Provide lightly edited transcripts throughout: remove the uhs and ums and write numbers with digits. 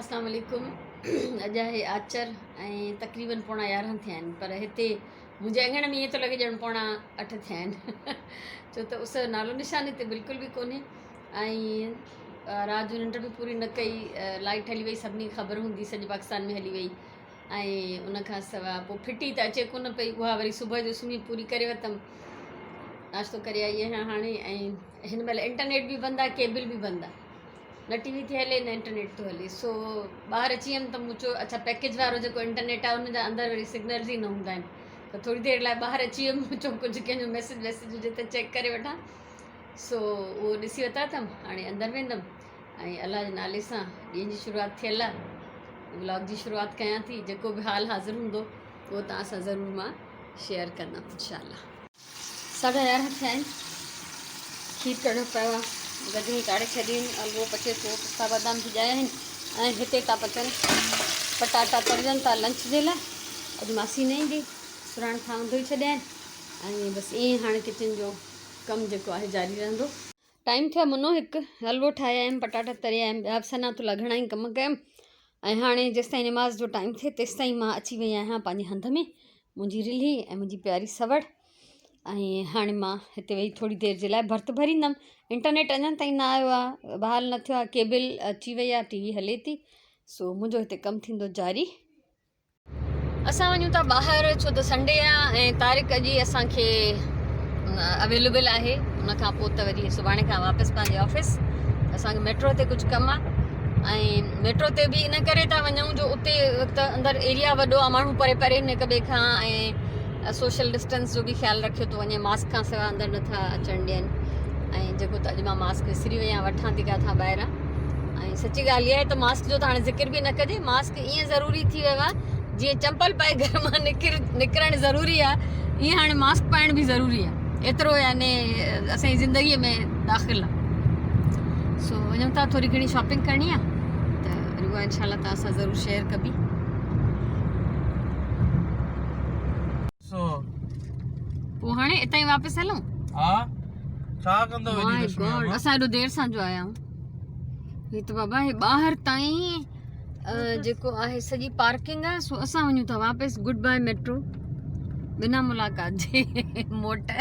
اسلام عليڪم اڄ آهي آچر ۽ تقريبن پوڻا 11 ٿيا آهن پر هتي منهنجي اڱڻ ۾ ائين ٿو لڳي ڄڻ پوڻا 8 ٿيا آهن ڇو ته اس جو نالو نشان هتي بلڪل به ڪونهي ۽ رات جو ننڊ به پوري نه ڪئي لائٽ هلي وئي سڀني کي خبر هوندي سڄي پاڪستان ۾ هلي وئي ۽ ان کان سواء پوء ڦٽي ته اچي ڪونه پئي اها وري صبح جو سمهي پوري ڪري ورتم ناشتو ڪري آئي آهيان هاڻي ۽ هن مهل انٽرنيٽ به بند آهي ڪيبل به بند آهي نه ٽي وي ٿي هلي نه انٽرنيٽ ٿو هلي سو ٻاهر اچي ويم ته مون چيو اڇا پيڪيج وارو جيڪو انٽرنيٽ آهي ان جا اندر وري سگنلز ئي نه هوندا آهن ته ٿوري دير لاء ٻاهر اچي ويم مون چيو ڪجهه ڪنهن جو ميسج ويسج هجي ته چيڪ ڪري وٺان سو اهو ڏسي ورتا اٿم هاڻي اندر ويندم ۽ الله جي نالي سان ڏينهن جي شروعات ٿيل آهي ولاگ جي شروعات ڪيان ٿي جيڪو به حال حاضر هوندو اهو توهان سان ضرور مان شيئر ڪندم انشاء الله. 11:30 ٿيا آهن. کير ڪڙهيو پيو آهي. گجرون چاڙهي ڇڏيون آهن. حلوو پچي ٿو. پستا بادام ڀڄايا آهن ۽ هتي ٿا پچن پٽاٽا ترجن ٿا لنچ جي لاء. اڄ ماسي نه ايندي. سراڻ ٿانو ڌوئي ڇڏيا آهن ۽ بس ائين هاڻي ڪچن جو ڪم جيڪو آهي جاري رهندو. ٽائيم ٿيو آهي منو هڪ حلوو ٺاهي آيم پٽاٽا تري آيم ٻيا به سنا تولا گهڻا ئي ڪم ڪيم ۽ هاڻي جيستائين نماز جو ٽائيم ٿئي تيستائين مان اچي وئي آهيان پنهنجي هنڌ ۾ منهنجي رلهي ۽ منهنجي پياري سوڙ ۽ هاڻي مان هتي ويهي ٿوري دير جي لاء ڀرت ڀريندم انٽرنيٽ اڃا تائين نه آيو آهي بحال نه ٿيو آهي ڪيبل اچي وئي آهي ٽي وي هلي ٿي سو منهنجو هتي ڪم ٿيندو جاري. اسان وڃون ٿا ٻاهر ڇو ته سنڊي آ ۽ طارق اڄ ئي اسان کي اويليبل آهي ان کان پوء ته وري سڀاڻي کان واپس پنهنجي آفيس اسان کي ميٽرو تي ڪجهه ڪم آ ۽ ميٽرو تي به ان ڪري ٿا وڃون جو اتي ته اندر ايريا وڏو آ ماڻهو پري پري آهن هڪ ٻئي کان ۽ سوشل ڊسٽنس جو به خيال رکيو ٿو وڃي ماسڪ کان سواء اندر نٿا اچڻ ڏين ۽ جيڪو ته اڄ مان ماسڪ وسري وئي آهيان وٺان ٿي ڪاٿان ٻاهران ۽ سچي ڳالهه اها آهي ته ماسڪ جو ته هاڻي ذڪر به نه ڪجي ماسڪ ائين ضروري ٿي ويو آهي جيئن چمپل پائي گهر مان نڪر نڪرڻ ضروري آهي ائين هاڻي ماسڪ پائڻ به ضروري آهي ايترو يعني اسان جي زندگي ۾ داخل آهي سو وڃون ٿا ٿوري گهڻي شاپنگ ڪرڻي آهي ته وري اها انشاء الله توهان سان ضرور شيئر ڪبي. سو پوء هاڻي اتان ئي واپس هلون؟ ها ڇا ڪندو ايڏي ماء رش ۾ گاڊ اما؟ اسان ايڏو دير سان جو آيا آهيون هي ته بابا هي ٻاهر تائين جيڪو آهي سڄي پارڪنگ آهي سو اسان وڃون ٿا واپس گڊ باء ميٽرو بنا ملاقات جي موٽ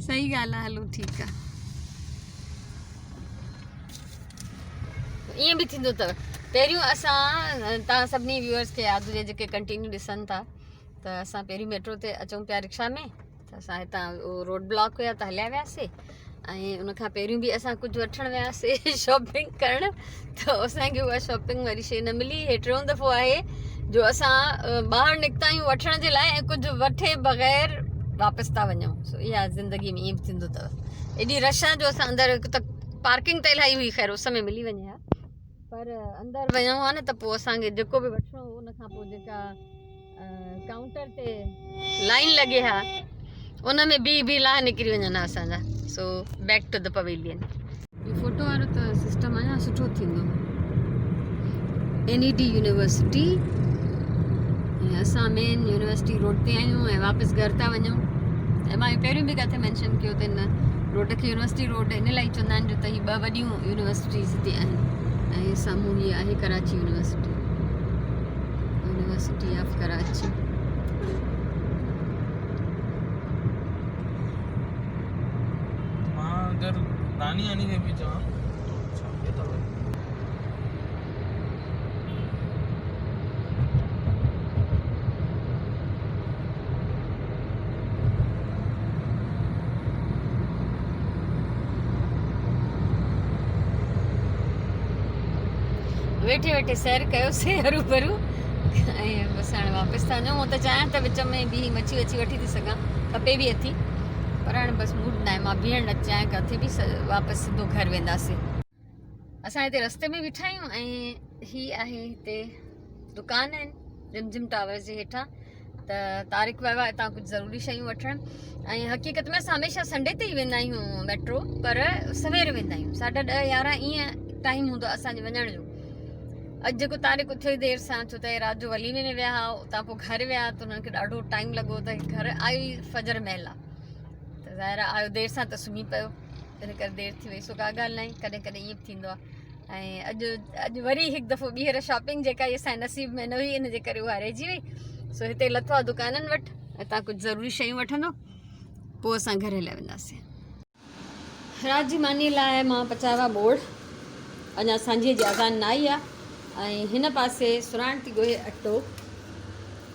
صحيح ڳالهه آهي هلو ٺيڪ آهي ائين به ٿيندو اٿو پهريون اسان تان سڀني ويورز کي ياد هجي جيڪي ڪنٽينيو ڏسن ٿا ته اسان پهرين ميٽرو تي اچون پيا رڪشا ۾ ته اسان هتان روڊ بلاڪ هيا ته هليا وياسي ۽ ان کان پهريون به اسان ڪجهه وٺڻ وياسي شاپنگ ڪرڻ ته اسانکي اها شاپنگ واري شي نه ملي هي ٽيون دفعو آهي جو اسان ٻاهر نڪتا آهيون وٺڻ جي لاء ۽ ڪجهه وٺي بغير واپس ٿا وڃون سو اها زندگي ۾ ائين به ٿيندو اٿو ايڏي رش آهي جو اسان اندر هڪ ته پارڪنگ ته الاهي هئي خير اس ۾ ملي وڃي ها پر اندر وڃون ها نه ته پوء اسانکي جيڪو به وٺڻو هو ان کان پوء جيڪا ڪائونٽر تي لائن لڳي ها ان ۾ بي بي لاهه نڪري وڃن ها اسان جا so back to the pavilion he photo وارو ته سسٽم اڃا سٺو ٿيندو اين اي ڊي يونيورسٽي ۽ اسان مين يونيورسٽي روڊ تي آهيون ۽ واپس گهر ٿا وڃون ۽ مان پهريون به ڪاٿي مينشن ڪيو ته هن روڊ کي يونيورسٽي روڊ ان لاء چوندا آهن جو ته هي ٻه وڏيون يونيورسٽيز هتي آهن ۽ سامهون هي آهي Karachi university university of Karachi. مان اگر ناني ناني کي به چوان تو ڇا ٿئي ٿو. ويٺي ويٺي سير ڪيوسي هرو ڀرو ۽ بس هاڻي واپس ٿا وڃون هونء ته چاهيان ته وچ ۾ بيهي مڇي وڇي وٺي ٿي سگهان کپي به اٿي پر هاڻي بس موڊ ناهي مان بيهڻ نه چاهيان ڪٿي به واپس سڌو گهر وينداسي. اسان هتي رستي ۾ بيٺا آهيون ۽ هي آهي هتي دڪان آهن رمجھم ٽاورز جي هيٺان ته طارق ويو آهي هتان ڪجهه ضروري شيون وٺڻ ۽ حقيقت ۾ اسان هميشه سنڊي تي ئي ويندا آهيون ميٽرو پر سوير ويندا آهيون 10:30 11 ائين ٽائيم هوندو آهي اسانجي وڃڻ جو اڄ جيڪو طارق اٿيو ئي دير سان ڇو ته رات جو وليمي ۾ ويا هئا اتان پوء گهر ويا ته انهن کي ڏاڍو ٽائيم لڳو ته گهر آيو ئي فجر مهل آهي ته ظاهر آهي آيو دير سان ته سمهي پيو ان ڪري دير ٿي وئي سو ڪا ڳالهه ناهي ڪڏهن ڪڏهن ائين به ٿيندو آهي. ۽ اڄ اڄ وري هڪ دفعو ٻيهر شاپنگ جيڪا اسان جي نصيب ۾ نه هئي ان جي ڪري اها رهجي وئي. سو هتي لٿو آهي دڪانن وٽ، هتان ڪجهه ضروري شيون وٺندو پوء اسان گهر هليا وينداسين. رات جي ماني لاء مان پچايو آهي ٻوڙ، اڃا سانجهيء جي اذان نه آئي آهي ۽ هن پاسي سراڻ ٿي ڳوهي اٽو،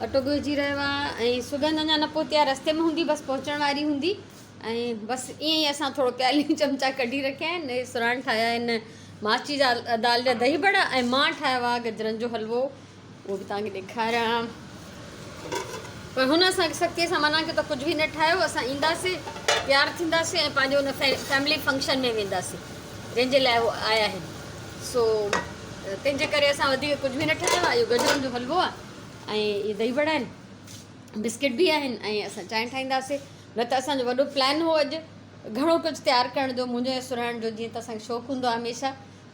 اٽو ڳوهجي رهيو آهي ۽ سڳنڌ اڃا نه پهتي آهي، رستي ۾ هوندي بس پهچڻ واري هوندي ۽ بس ائين ئي اسان ٿورو پياليون چمچا ڪڍي رکيا آهن. هي سراڻ ٺاهيا آهن ماچي جا دال جا دهي بڙا ۽ مان ٺاهيو آهي گجرن جو حلوو، اهو به توهان کي ڏيکاريان. پر هن اسان کي سختيء سان منع ڪيو ته ڪجهه به نه ٺاهيو، اسان اينداسين، تيار ٿينداسين ۽ پنهنجو ان فيملي فنڪشن ۾ وينداسين جنهن جي لاء هو آيا آهن. سو تنهن جي ڪري اسان وڌيڪ ڪجهه به نه ٺاهيو آهي. اهو گجرن جو حلوو آهي ۽ اهي دهي وڙا آهن، بسڪٽ به آهن ۽ اسان چانهه ٺاهينداسين. نه ته اسان جو وڏو پلان هو اڄ گهڻو ڪجهه تيار ڪرڻ جو، منهنجو ۽ سرهاڻ جو، جيئن ته اسان کي شوق هوندو آهي هميشه،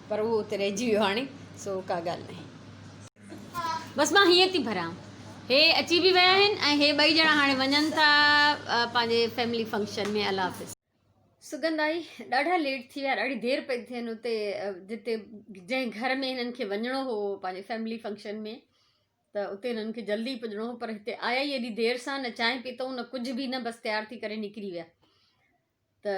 پر اهو اتي رهجي ويو هاڻي، سو ڪا ڳالهه ناهي. بس مان هيئن ٿي ڀريان. هي اچي به ويا آهن ۽ هي ٻئي ڄڻا هاڻي وڃن ٿا پنهنجي فيملي فنڪشن ۾. الله حافظ. سڳنڌ آئي، ڏاڍا ليٽ ٿي ويا، ڏاڍي دير پئي ٿين اتي جتي جنهن گهر ۾ هنن کي وڃڻو هو پنهنجي فيملي فنڪشن ۾ ته اتي هنن کي جلدي پڄڻو هو، پر هتي آيا ئي ايڏي دير سان، نه چانهه پيتئون نه ڪجهه به نه، بس تيار ٿي ڪري نڪري ويا. ته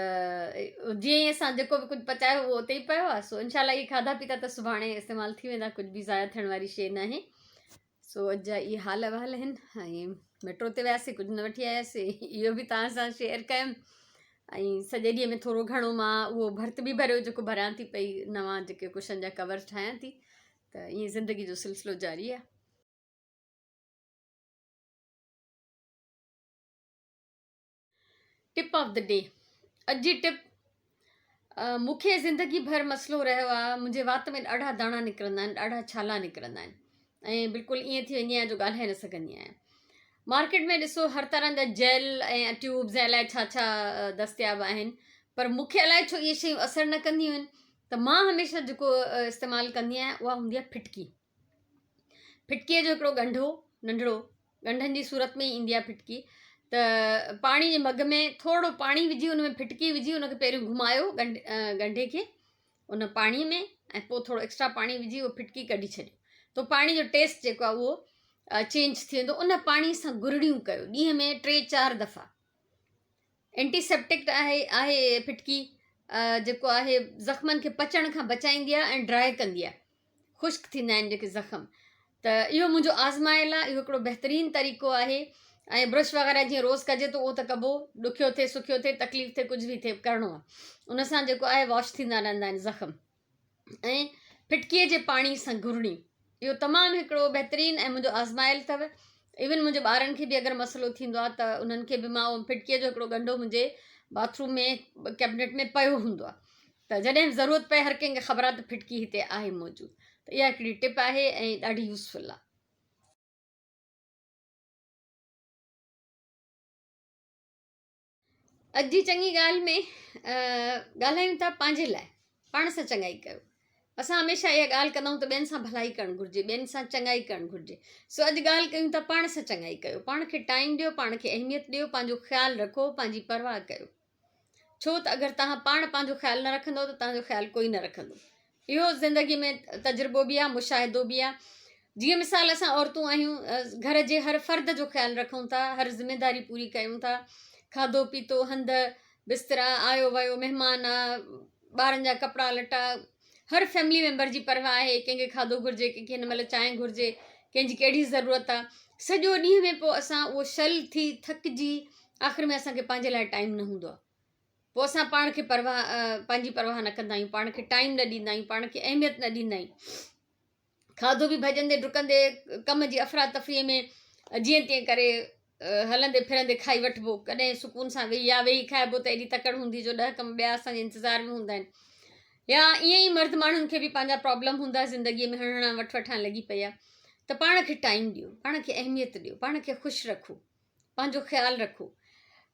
جيئن ئي اسان جيڪو به ڪجهه پچايو اهو اتي ئي پيو آهي. سو انشاء الله اهي کاڌا پيتا ته سڀاڻي استعمال ٿي ويندا، ڪجهه به ضايع ٿيڻ واري شيء ناهي. سو اڄ جا اهي حال احوال آهن ۽ ميٽرو تي وياسي ڪجهه نه وٺي آياسي، اهو به توهان سان شيئر ڪيم. ۽ سڄي ڏينهن ۾ ٿورو گهڻو مان اهو ڀرت به ڀريو جيڪو ڀريان ٿي پئي، نوان جيڪي ڪشن جا ڪور ٺاهيان ٿي. ته ائين زندگي جو سلسلو جاري آهي. ٽپ آف the day, اڄ جي ٽپ، مون کي زندگي ڀر مسئلو رهيو آهي، منهنجي وات ۾ ڏاڍا داڻا نڪرندا آهن، ڏاڍا ڇالا نڪرندا آهن ۽ بلڪل ائين ٿي ويندي آهيان جو ڳالهائي نه سگهندي آهيان. مارڪيٽ ۾ ڏسو هر طرح جا جيل ۽ ٽيوبز ۽ الائي ڇا ڇا دستياب آهن، پر مون کي الائي ڇو اهي شيون اثر نه ڪنديون آهن. ته مان هميشه جيڪو استعمال ڪندي آهيان اها هوندي آهي ڦٽڪي. ڦٽڪيء جو هڪڙو ڳنڍو، ننڍڙو، ڳنڍن جي صورت ۾ ئي ايندي آهي ڦٽڪي، ته پاڻي جي مگ ۾ ٿورو پاڻي وجهي ان ۾ ڦٽڪي وجهي ان کي پهريون گهمايو ڳنڍي کي ان پاڻي ۾ ۽ پوء ٿورو ايڪسٽرا پاڻي وجهي اهو ڦٽڪي ڪڍي ڇڏيو ته پاڻي جو ٽيسٽ جيڪو آهي اهو چينج ٿي ويندو. ان پاڻي سان گرڙيون ڪيو ڏينهن ۾ ٽي چار دفعا. اينٽي سيپٽڪ آهي آهي ڦٽڪي جيڪو آهي زخمن کي پچڻ کان بچائيندي آهي ۽ ڊرائي ڪندي آهي، خشڪ ٿيندا آهن جيڪي زخم. ته اهو منهنجو آزمايل آهي، اهو هڪڙو بهترين طريقو آهي. ۽ برش وغيره جيئن روز ڪجي ٿو اهو ته ڪبو، ڏکيو ٿئي سکيو ٿئي تڪليف ٿئي ڪجهه به ٿئي ڪرڻو آهي. ان سان جيڪو آهي واش ٿيندا رهندا آهن زخم. ۽ ڦٽڪيء جي پاڻي سان گهرڻي اهو تمام هڪڙو بهترين ۽ منهنجو آزمايل اٿو. ايون منهنجي ٻارن کي به اگر مسئلو ٿيندو آهي ته انهن کي به مان اهو ڦٽڪيء جو هڪڙو ڳنڍو منهنجي باٿروم ۾ ڪيبنيٽ ۾ پيو هوندو آهي ته جڏهن به ضرورت پئي هر ڪنهن کي خبر آهي ته ڦٽڪي هتي آهي موجود. ته اها هڪڙي ٽپ آهي ۽ ڏاڍي يوزفل آهي. اڄ جي چڱي ڳالهه ۾ ڳالهايون ٿا پنهنجي لاء، پاڻ سان چڱائي ڪيو. اسان هميشه اها ڳالهه ڪندا آهيون ته ٻين سان ڀلائي ڪرڻ گهرجي، ٻين سان چڱائي ڪرڻ گهرجي. سو اڄ ڳالهه ڪيون ٿا پاڻ سان چڱائي ڪيو، پاڻ کي ٽائيم ڏيو، پاڻ کي اهميت ڏيو، پنهنجو خيال رکو، پنهنجي پرواهه ڪيو. ڇو ته اگر توهان پاڻ پنهنجو خيال نه رکندو ته توهان جو خيال ڪوئي نه رکندو. اهو زندگي ۾ تجربو به آهي، مشاهدو به آهي. جيئن مثال اسان عورتون آهيون، گهر جي هر فرد جو خيال رکون ٿا، هر ذميداري پوري ڪيون ٿا، کاڌو پيتو، هنڌ بسترا، آيو ويو، مهمان، ٻارن جا ڪپڙا لٽا، هر فيملي ميمبر جي پرواهه آهي، ڪنهن کي کاڌو گهرجي، ڪنهن کي هن مهل چانهه گهرجي، ڪنهن جي ڪهڙي ضرورت آهي. سڄو ڏينهن ۾ پوء اسان اهو شل ٿي ٿڪجي آخر ۾ اسان کي پنهنجي لاء ٽائيم نه هوندو آهي. پوء اسان پاڻ کي پرواهه پنهنجي پرواهه نه ڪندا آهيون، پاڻ کي ٽائيم نه ڏيندا آهيون، پاڻ کي اهميت نه ڏيندا آهيون. کاڌو به ڀڄندي ڊڪندي ڪم جي افراتفريء ۾ جيئن تيئن ڪري هلندي ڦرندي کائي وٺبو، ڪڏهن سڪون سان ويهي يا ويهي کائبو ته ايڏي تڪڙ هوندي جو 10 ڪم ٻيا اسان جي انتظار ۾ هوندا آهن. يا ائين ئي مرد ماڻهن کي به پنهنجا پرابلم هوندا، زندگيء ۾ هڻ هڻان وٺ وٺان لڳي پئي آهي. ته پاڻ کي ٽائيم ڏيو، پاڻ کي اهميت ڏيو، پاڻ کي خوش رکو. پنهنجو خيال رکو،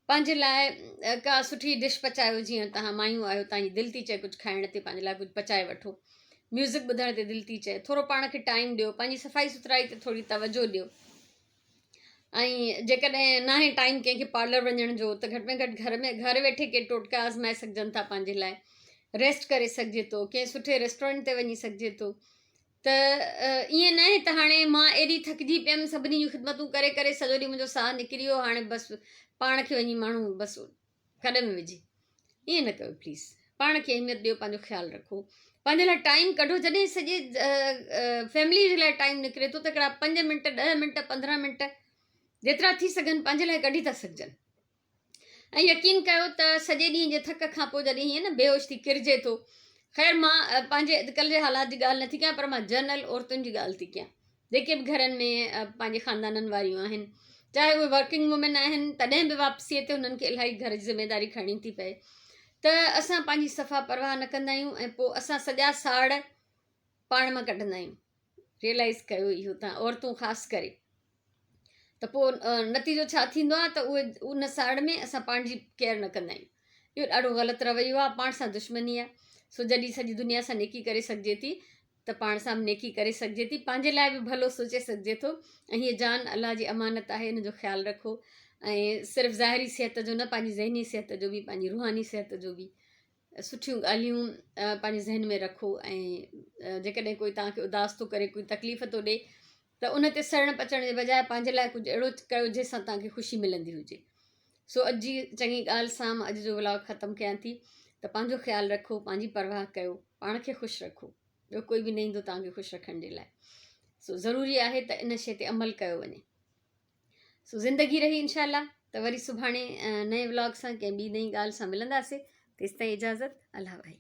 پنهنجي لاء ڪا سٺي ڊش پچايو، جيئن توهان مايون آهيو توهان جي دل ٿي چئي ڪجهه کائڻ تي پنهنجي لاء ڪجهه پچائي وٺو، ميوزڪ ٻڌڻ تي دل ٿي چئي ٿورو پاڻ کي ٽائيم ڏيو، پنهنجي صفائي سٿرائي تي ٿوري توجهه ڏيو. ۽ جيڪڏهن ناهي ٽائيم ڪنهن کي پارلر وڃڻ جو ته گهٽ ۾ گهٽ گهر ۾ گهر ويٺي ڪي ٽوٽڪا آزمائي سگهجن ٿا پنهنجي لاء. ريسٽ ڪري سگهجي ٿو، ڪنهن سٺي ريسٽورنٽ تي وڃي سگهجي ٿو. ته ائين ناهي ته هاڻي مان ايڏي ٿڪجي پيم سڀني جون خدمتون ڪري ڪري سڄو ڏينهن منهنجو ساهه نڪري ويو هاڻي بس پاڻ کي وڃي ماڻهو بس کڏ ۾ وجهي. ائين نه ڪيو پليز. پاڻ کي اهميت ڏيو پنهنجو خيال رکو پنهنجي لاء ٽائيم ڪڍو. جڏهن سڄي فيملي جي لاء ٽائيم نڪري ٿو ته هڪڙا 5 منٽ 10 منٽ 15 منٽ جيترا ٿي سگهن پنهنجي لاء ڪڍي ٿا سگهجن. ۽ يقين ڪيو ته سڄي ڏينهن جي ٿڪ کان پوء جڏهن هيئن نه بيهوش ٿي ڪرجي ٿو. خير مان پنهنجي اڄڪلهه جي حالات جي ڳالهه نٿي ڪيان پر مان جنرل عورتن جي ڳالهه ٿي ڪيان جيڪي به گهرن ۾ پنهنجي خاندانن واريون آهن چاهي اهي ورڪنگ وومين آهن تڏهن به واپسيء تي انهن کي الاهي گهر جي ذميداري کڻڻي ٿي پئي ته اسان پنهنجي صفا پرواهه نه ڪندا آهيون ۽ پوء اسان سڄا ساڙ پاڻ مان ڪڍندا آهيون. ريئلائز ڪيو اهو تان عورتون خاص ڪري ته پوء نتيجو ڇا ٿيندو آهي ته اهي ان ساڙ ۾ اسان پنهنجي ڪيئر نه ڪندا آهيون. اهو ڏاڍو غلط رويو آهي، پاڻ سان دشمني آهي. سو جڏهن سڄي دنيا سان نيڪي ڪري سگهجي ٿي ته پاڻ سان به نيڪي ڪري سگهجي ٿي، پنهنجي لاء به ڀلو سوچي سگهجي ٿو. ۽ هيء جان الله جي امانت آهي، ان جو خيال رکو ۽ صرف ظاهري صحت جو نه پنهنجي ذهني صحت جو به پنهنجي روحاني صحت جو به سٺيون ڳالهيون پنهنجي ذهن ۾ رکو ۽ جيڪڏهن ڪوئي توهان کي اداس ٿو ڪري ڪوئي تڪليف ٿو ڏي ته ان تي سڙڻ پچڻ جي بجاء پنهنجي لاء ڪجهه اهڙو ڪيو جنهن سان توهان کي خوشي ملندي هجي. سو اڄ جي چڱي ڳالهه سان مان اڄ جو ولاگ ختم ڪيان ٿي ته پنهنجو خيال رکو پنهنجي پرواهه ڪيو پاڻ کي خوش رکو ٻيو ڪوئي به نه ايندو توهان کي خوش رکڻ جي لاء. سو ضروري آهي ته ان شيء تي عمل ڪيو وڃي. سو زندگي رهي انشاء الله ته وري سڀاڻي نئين ولاگ سان ڪنهن ٻي نئين ڳالهه سان ملنداسي. تيستائين اجازت، الله واهي.